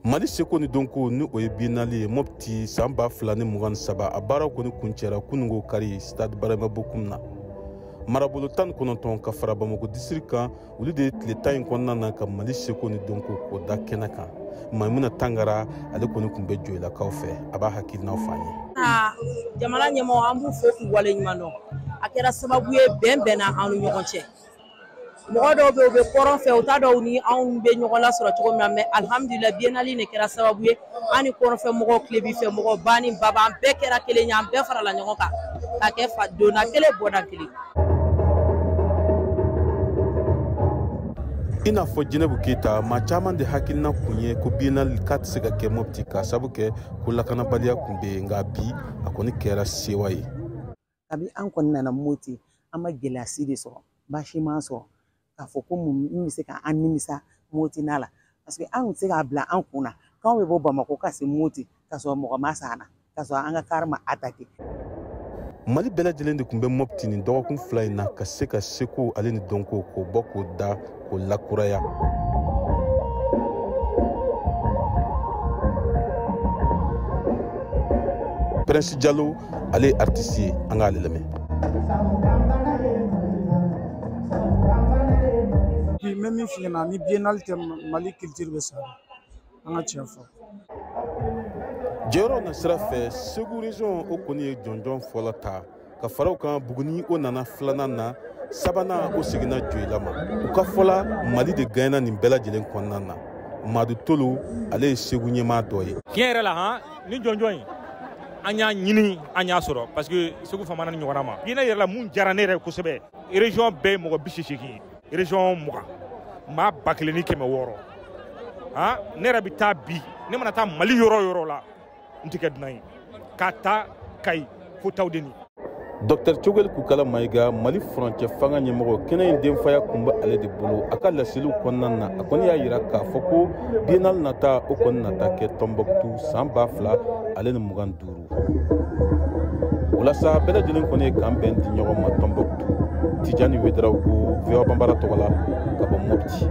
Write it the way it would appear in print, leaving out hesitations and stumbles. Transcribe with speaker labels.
Speaker 1: Mali seko ni dɔnko ni o ye biennale ye Mopti san 2023, a baaraw kɔni kuncɛra kunungo kari stade Barama Bokum na. Marabolo 19 ka fara Bamako district kan, olu de ye tile 10 in kɔnɔna na ka Mali seko ni dɔnko k'o da kɛnɛ kan. Maimuna Tangara ale kɔni tun bɛ Joyilakaw fɛ, a b'a hakilinaw fɔ an ye.
Speaker 2: Jamana ɲɛmɔgɔ, an b'u fo k'u waleɲuman dɔn. A kɛra sababu ye bɛn bɛnna an ni ɲɔgɔn cɛ. Mɔgɔ dɔw bɛ yen, u bɛ kɔrɔn fɛ, u t'a dɔn u ni anw bɛ ɲɔgɔn lasɔrɔ cogo min na, mais alihamudulila biennale de kɛra sababu ye an ni kɔrɔnfɛ mɔgɔw, tilebin fɛ mɔgɔw, ba ni baba, an bɛɛ kɛra kelen ye, an bɛɛ farala ɲɔgɔn kan ka kɛ fa donna kelen bɔda kelen.
Speaker 1: I n'a fɔ Jɛnɛbu Keyita, maa caman de hakilina kun ye ko biennale k'a tɛ se ka kɛ Mopti k'a sabu kɛ ko lakanabaliya kun bɛ yen, nka bi a kɔni kɛra sewa ye.
Speaker 3: Kabi an kɔni nana Mopti, an ma gɛlɛya si de sɔrɔ, baasi m'an sɔrɔ k'a fɔ ko mun bɛ se ka an nimisa Mopti n'a la, parce que an tun tɛ se k'a bila an kun na k'anw bɛ bɔ Bamakɔ ka se Mopti k'a sɔrɔ mɔgɔ ma sa an na, k'a sɔrɔ an ka kari ma attaqué.
Speaker 1: Mali bɛɛ lajɛlen de tun bɛ Mopti nin dɔgɔkun 2 in na ka se ka seko ale ni dɔnko k'o bɔ k'o da k'o lakuraya. Prince Jalo ale ye artiste ye, an k'ale lamɛn.
Speaker 4: Bi n bɛ min f'i ɲɛna, ni biennale tɛ Mali culture bɛ sa, an ka tiɲɛ fɔ.
Speaker 1: Jɔyɔrɔ na sira fɛ, Segu région o kɔni ye jɔnjɔn fɔlɔ ta ka fara o kan. Buguni o nana filanan na, sabanan o seginna Joyila ma. U ka fɔla Mali de gagna nin bɛɛ lajɛlen kɔnɔna na. Madu Tolo ale ye Segu ɲɛmaa dɔ ye.
Speaker 5: Tiɲɛ yɛrɛ la, han, ni jɔnjɔn in an y'a ɲini, an y'a sɔrɔ, parce que Segu faamana ni ɲɔgɔnna ma. Biennale yɛrɛ la, mun diyara ne yɛrɛ kosɛbɛ, région bɛɛ ye mɔgɔ 80, région 20, maa 1600. Han, ne yɛrɛ bɛ taa bi, ne mana taa Mali yɔrɔ o yɔrɔ la, n tɛ kɛ dunan ye, k'a ta Kayi fo Tawudeni.
Speaker 1: Docteur Choguel Kokalla Maïga, Mali furancɛ fanga ɲɛmɔgɔ, kɛnɛ in denfaya kun bɛ ale de bolo. A ka laseliw kɔnɔna na, a kɔni y'a yira k'a fɔ ko biennale nata o kɔni nata kɛ Tombouctou san 2025. O la sa, bɛɛ lajɛlen kɔni ye kan bɛn di ɲɔgɔn ma Tombouctou. Tijani Ouédraogo, VOA Bambara tɔgɔ la ka bɔ Mopti.